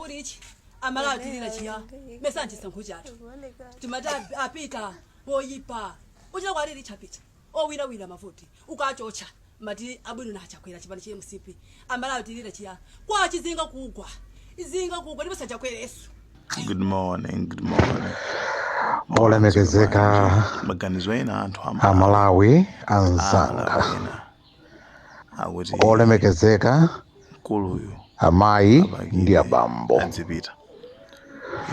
Kulichi Amalawi tilira chiya mesa nchisankho chathu timati apita oyipa uchita kwalili chapita owinawina mavoti ukachocha mati abwino nachakwera chipani cha MCP. Amalawi tilira chiya kwachizinga kugwa izinga kugwa ndipo sachakwereso. Good morning, good morning. Olemekezeka Maganizo ena anthu Amalawi anzanga, Amalawi ena akuti olemekezeka mkuluyu amayi apakire ndi abambo, adzipita.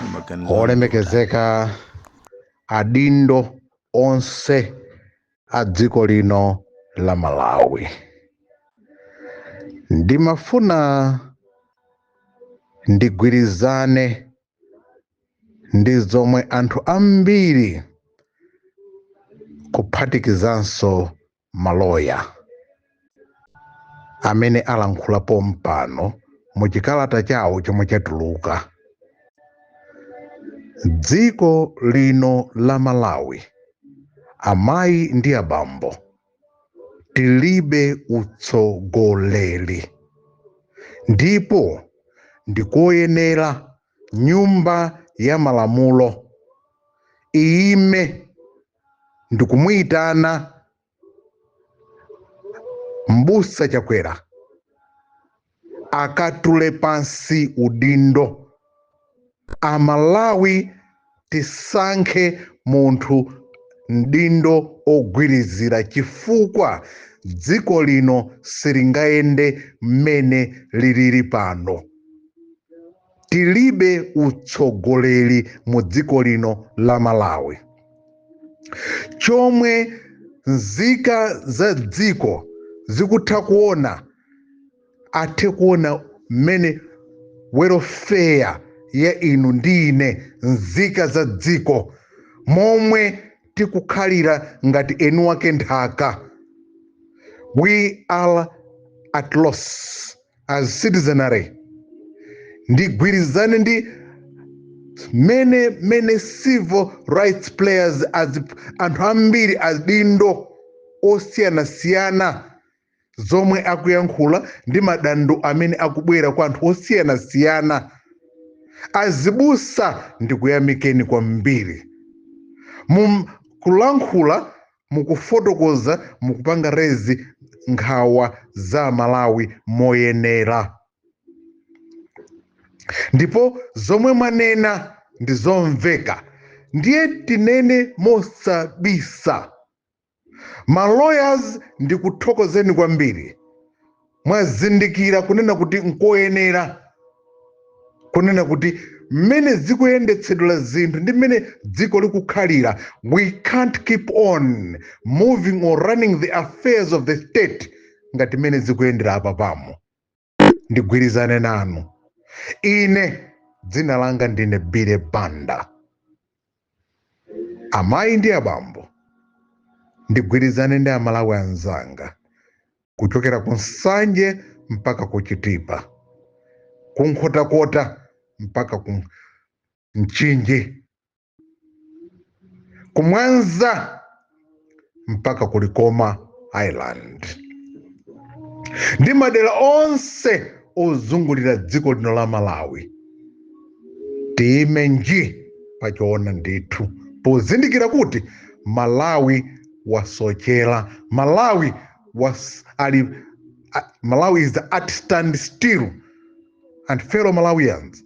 Inu maganizo anu? Olemekezeka adindo onse a dziko lino la Malawi, ndimafuna ndigwirizane ndi zomwe anthu ambiri, kuphatikizanso maloya amene alankhulapo mpano mu chikalata chawo chomwe chatuluka. Dziko lino la Malawi, amayi ndi abambo, tilibe utsogoleri, ndipo ndikoyenera Nyumba ya Malamulo iyime ndikumuyitana Mbusa Chakwera akatule pansi udindo. Amalawi tisankhe munthu mdindo ogwirizira, chifukwa dziko lino silingayende mmene lilili pano. Tilibe utsogoleri mu dziko lino la Malawi. Chomwe nzika za dziko zikutha kuona, athe kuona mmene welfare ya inu ndi ine nzika za dziko momwe tikukhalira ngati enu wake nthaka. We are at loss as citizenry. Ndigwirizane ndi many, many civil rights players, as anthu ambiri adindo osiyanasiyana, zomwe akuyankhula ndi madando amene akubwera kwa anthu osiyanasiyana. Azibusa, ndikuyamikeni kwambiri kulankhula, mukufotokoza, mukupanga raise nkhawa za Malawi moyenera, ndipo zomwe mwanena ndi zomveka. Ndiye tinene mosabisa, ma lawyers, ndikuthokozeni kwambiri. Mwazindikira kunena kuti nkoyenera kunena kuti mmene zikuyendetsedwera zinthu ndi mmene dziko likukhalira, we can't keep on moving or running the affairs of the state ngati mmene zikuyendera apa pamo. Ndigwirizane nanu. Ine dzina langa ndine Bile Banda. Amayi ndi abambo, ndigwirizane ndi Amalawi anzanga kuchokera ku Nsanje mpaka ku Chitipa, ku Nkhotakota mpaka ku Mchinji, kumwanza mpaka ku Likoma Island ndi madera onse ozungulira dziko lino la Malawi, tiyime nji pachoona ndithu, pozindikira kuti Malawi wasochera. Malawi was ali Malawi is at stand still. And fellow Malawians,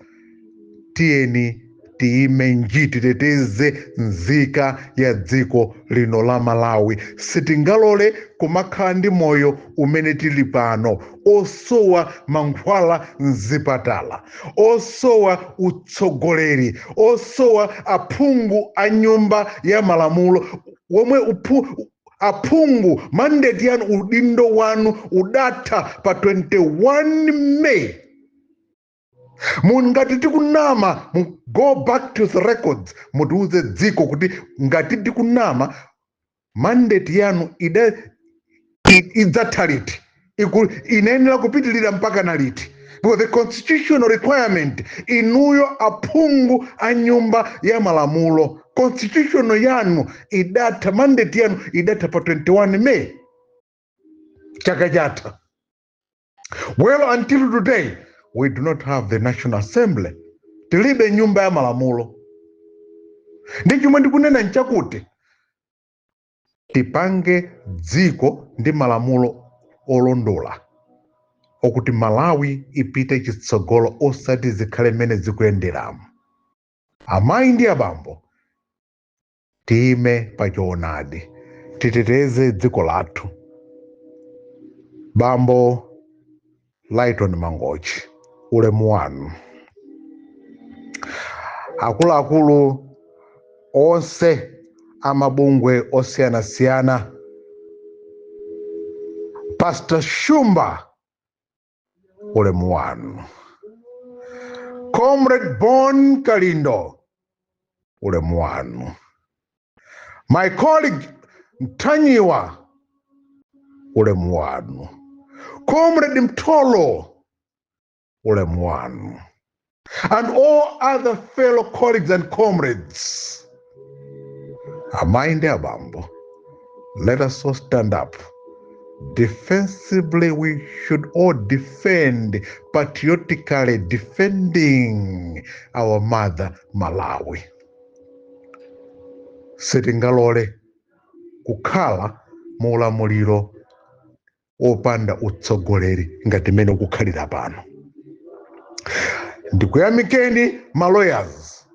tiyeni tiyime nji, titeteze nzika ya dziko lino la Malawi. Sitingalole kumakhala ndi moyo umene tili pano, osowa mankhwala mzipatala, osowa utsogoleri, osowa aphungu a Nyumba ya Malamulo, womwe aphungu mandate yanu, udindo wanu udatha pa 21 May. Ngati tikunama, go back to the records, mutiuze dziko kuti ngati tikunama, mandate yanu idzatha liti? Inayenera kupitilira mpaka na liti? Because the constitutional requirement, inuyo aphungu a Nyumba ya Malamulo, constitutional yanu idatha, mandate yanu idatha pa 21 May chaka chatha. Well, until today We do not have the National Assembly, tilibe nyumba ya malamulo. Ndi chomwe ndikunena nchakuti tipange dziko ndi malamulo olondola okuti Malawi ipite chitsogolo, osati zikhale mmene zikuyenderamo. Amayi ndi abambo, tiyime pachoonadi, titeteze dziko lathu. Bambo Lighton Mangochi, ulemu wanu. Akuluakulu onse amabungwe osiyanasiyana, Pastor Shumba, ulemu wanu. Comrade Bon Kalindo, ulemu wanu. My colleague Mtanyiwa, ulemu wanu. Comrade Mtolo, ulemu wanu, and all other fellow colleagues and comrades. Amayi ndi abambo, let us all stand up defensively. We should all defend patriotically, defending our mother Malawi. Sitingalole kukhala mu ulamuliro wopanda utsogoleri ngati mmene ukukhalira pano. Ndikuyamikeni ma lawyers,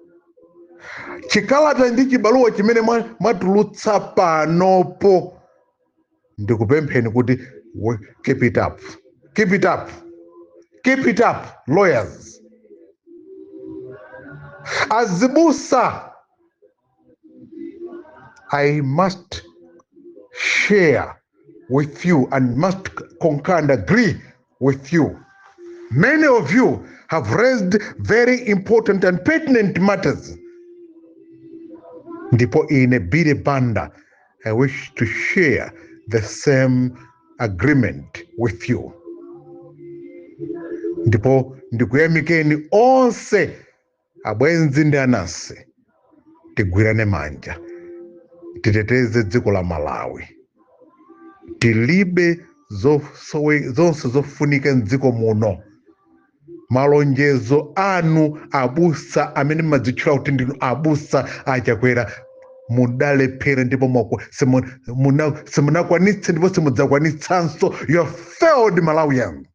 chikalata ndi chibaluwa chimene mwatulutsa panopo. Ndikupempheni kuti keep it up, keep it up, keep it up, lawyers. Azibusa, I must share with you and must concur and agree with you. Many of you have raised very important and pertinent matters. Ndipo ine Billy Banda, I wish to share the same agreement with you. Ndipo ndikuyamikeni onse abwenzi ndi anansi. Tigwirane manja, titeteze dziko la Malawi. Tilibe zonse zofunika mdziko muno. Malonjezo anu abusa, amene mmadzitchula kuti ndinu abusa Achakwera, mudalephera ndipo simunakwanitse ndipo simudzakwanitsanso. You have failed Malawian.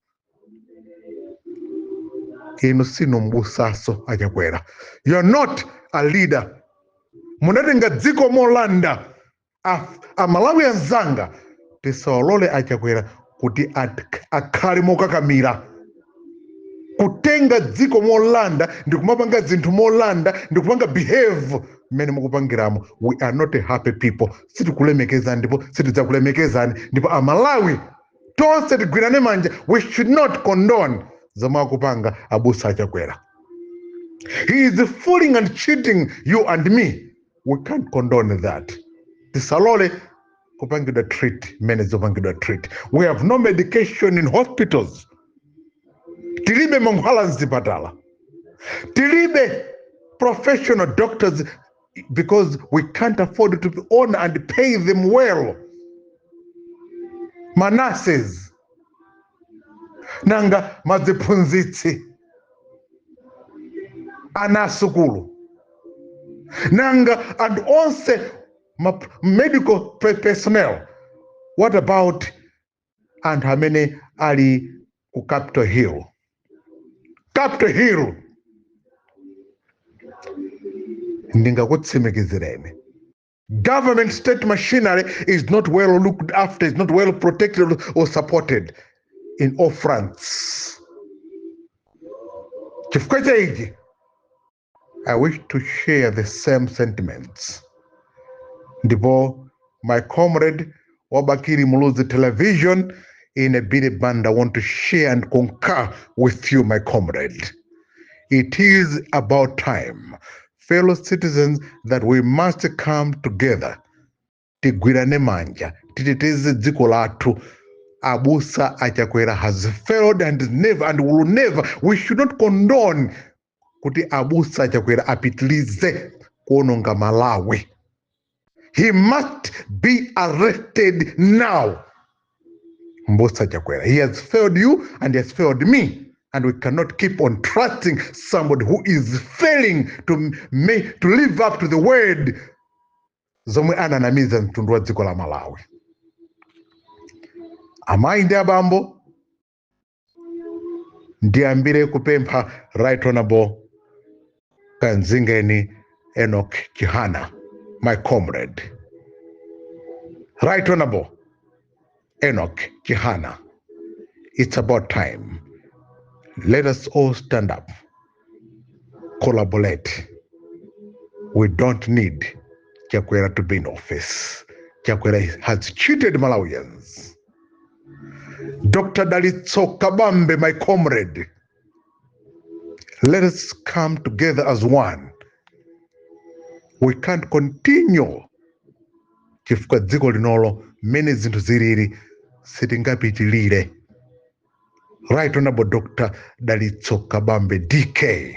Inu sinu mbusaso Achakwera, you are not a leader. Munatenga dziko molanda. Amalawi anzanga, tisawalole Achakwera kuti akhale mokakamira kutenga dziko molanda ndi kumapanga zinthu molanda ndi kupanga behave mmene mukupangiramo. We are not a happy people. Sitikulemekezani ndipo sitidzakulemekezani. Ndipo Amalawi tonse tigwirane manja. We should not condone zomwe akupanga abusa Achakwera. He is fooling and cheating you and me. We can't condone that. Tisalole kupangidwa treat mmene zopangidwa treat. We have no medication in hospitals. Tilibe mankhwala mzipatala, tilibe professional doctors because we can't afford to own and pay them well. Ma nurses, nanga maziphunzitsi, ana asukulu, nanga and onse medical personnel? What about anthu amene ali ku Capitol Hill? Capitol Hill, ndingakutsimikizireni, government state machinery is not well looked after, is not well protected or supported in all fronts. Chifukwa cha ichi, I wish to share the same sentiments. Ndipo my comrade wa Bakili Muluzi Television, ine Billy Banda want to share and concur with you, my comrade. It is about time, fellow citizens, that we must come together. Tigwirane manja, titeteze dziko lathu. Abusa Achakwera has failed and never and will never. We should not condone kuti abusa Achakwera apitilize kuononga Malawi. He must be arrested now. Mbusa Chakwera, he has failed you and he has failed me. And we cannot keep on trusting somebody who is failing to live up to the word zomwe ananamiza mtundu wa dziko la Malawi. Amayi ndi abambo, ndiyambire kupempha Right Honorable Kanzingeni Enoch Chihana, my comrade. Right Honorable Enoch Chihana, it's about time. Let us all stand up, collaborate. We don't need Chakwera to be in office. Chakwera has cheated Malawians. Dr. Dalitso Kabambe, my comrade, let us come together as one. We can't continue chifukwa dziko linolo mmene zinthu zilili sitingapitilire. Right Honorable Dr. Dalitso Kabambe DK,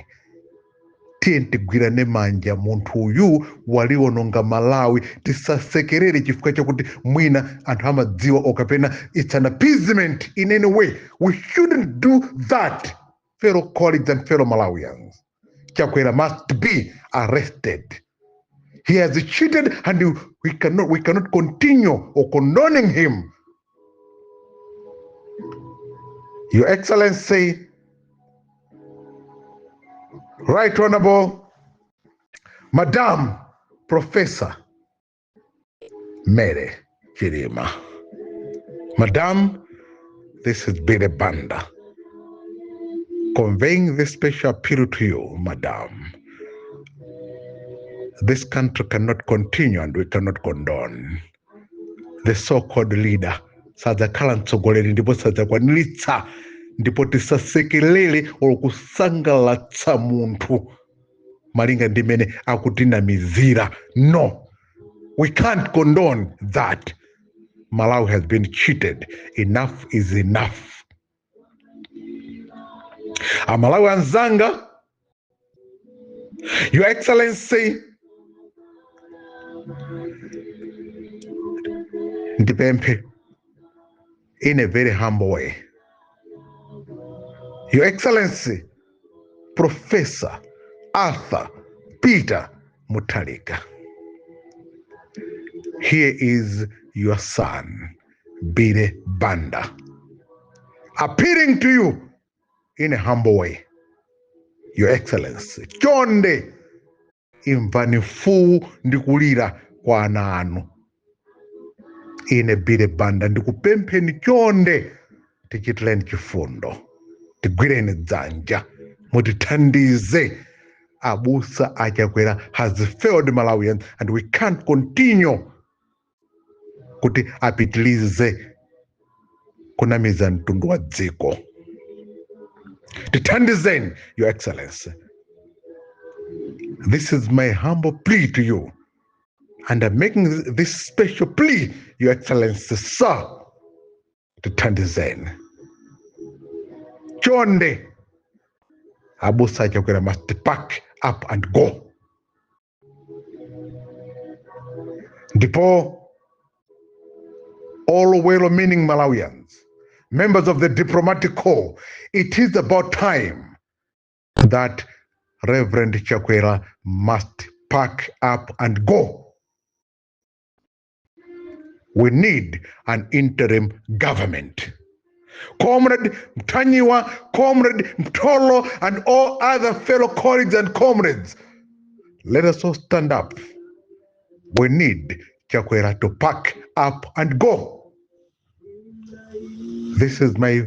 tiye tigwirane manja. Munthu uyu waliwononga Malawi. Tisasekerere chifukwa chakuti mwina anthu amadziwa okapena it's an appeasement in any way. We shouldn't do that, fellow colleagues and fellow Malawians. Chakwera must be arrested. He has cheated and we cannot continue or condoning him. Your Excellency, Right Honorable Madam Professor Mary Chilima. Madam, this is Billy Banda conveying this special appeal to you, Madam. This country cannot continue and we cannot condone. The so-called leader sadzakhala mtsogoleri ndipo sadzakwaniritsa, ndipo tisasekelere or kusangalatsa munthu malinga ndi mmene akutinamizira. No, we can't condone that. Malawi has been cheated. Enough is enough. Amalawi anzanga, Your Excellency, ndipemphe in a very humble way, Your Excellency Professor Arthur Peter Mutharika, here is your son Billy Banda appealing to you in a humble way. Your Excellency, chonde imvani mfuwu ndi kulira kwa ana anu. Ine Billy Banda ndikupempheni, chonde tichitireni chifundo, tigwireni dzanja, mutithandize. Abusa aChakwera has failed Malawians and we can't continue kuti apitilize kunamiza mtundu wa dziko. Tithandizeni, Your Excellency. This is my humble plea to you and I'm making this special plea, Your Excellency, sir. Tithandizeni chonde. Abusa aChakwera must pack up and go. Ndipo all well-meaning Malawians, members of the diplomatic corps, it is about time that Reverend Chakwera must pack up and go. We need an interim government. Comrade Mtanyiwa, Comrade Mtolo, and all other fellow colleagues and comrades, let us all stand up. We need Chakwera to pack up and go. This is my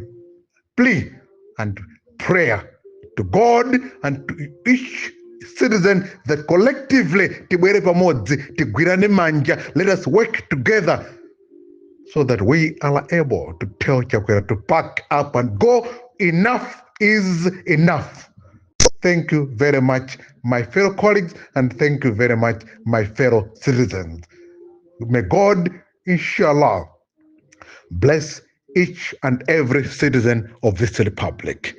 plea and prayer to God and to each citizen that collectively tibwere pamodzi, tigwirane manja. Let us work together so that we are able to tell Chakwera to pack up and go. Enough is enough. Thank you very much, my fellow colleagues, and thank you very much, my fellow citizens. May God, inshallah, bless each and every citizen of this republic.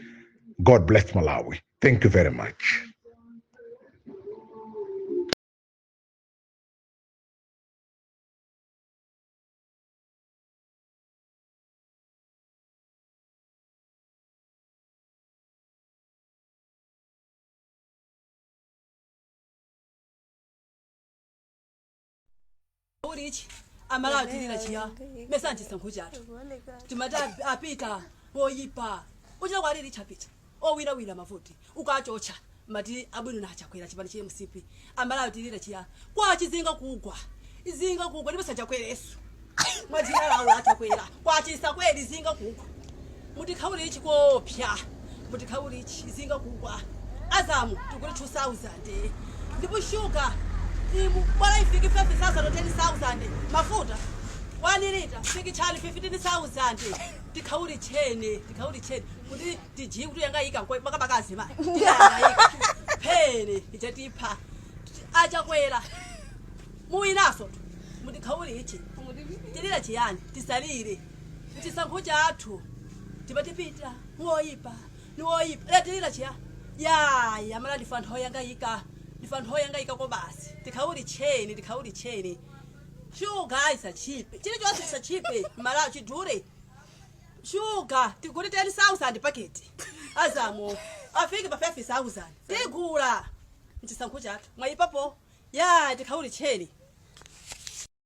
God bless Malawi. Thank you very much. Ulichi amalawi tilira chiya mesa nchisankho chathu timati apita woyipa uchita kwalili chapita owinawina mavoti ukachocha mati abwino nachakwera chipani cha MCP. Amalawi tilira chiya kwachizinga kugwa izinga kugwa ndipo sachakwereso mwadzina lawo achakwera kwachisakwera izinga kugwa mutikhauli kopya mutikhauli izinga kugwa azamu tikuti 2000 ndipo shuga imu bora ifike 5000 or 10000 mafuta 1 liter fiki chali 15000 tikhauli chene tikhauli chene kuti tijiye kuti yangayika makabakazi ma tiyangayika phene ichatipha achakwera muwinaso mutikhauli ichi tilira chiyani tisalire chisankho chathu tipatipita woyipa niwoyipa letilira chiya yaya mala ndifa nthawi yangayika ndifa nthawi yangayika ko basi tikhauli cheni tikhauli cheni shuga isachipe chilichonse chisachipe mala chidhure shuga tigule 10000 paketi azamo afike pa 5000 tigula mchisankho chathu mwayipapo ya tikhauli cheni.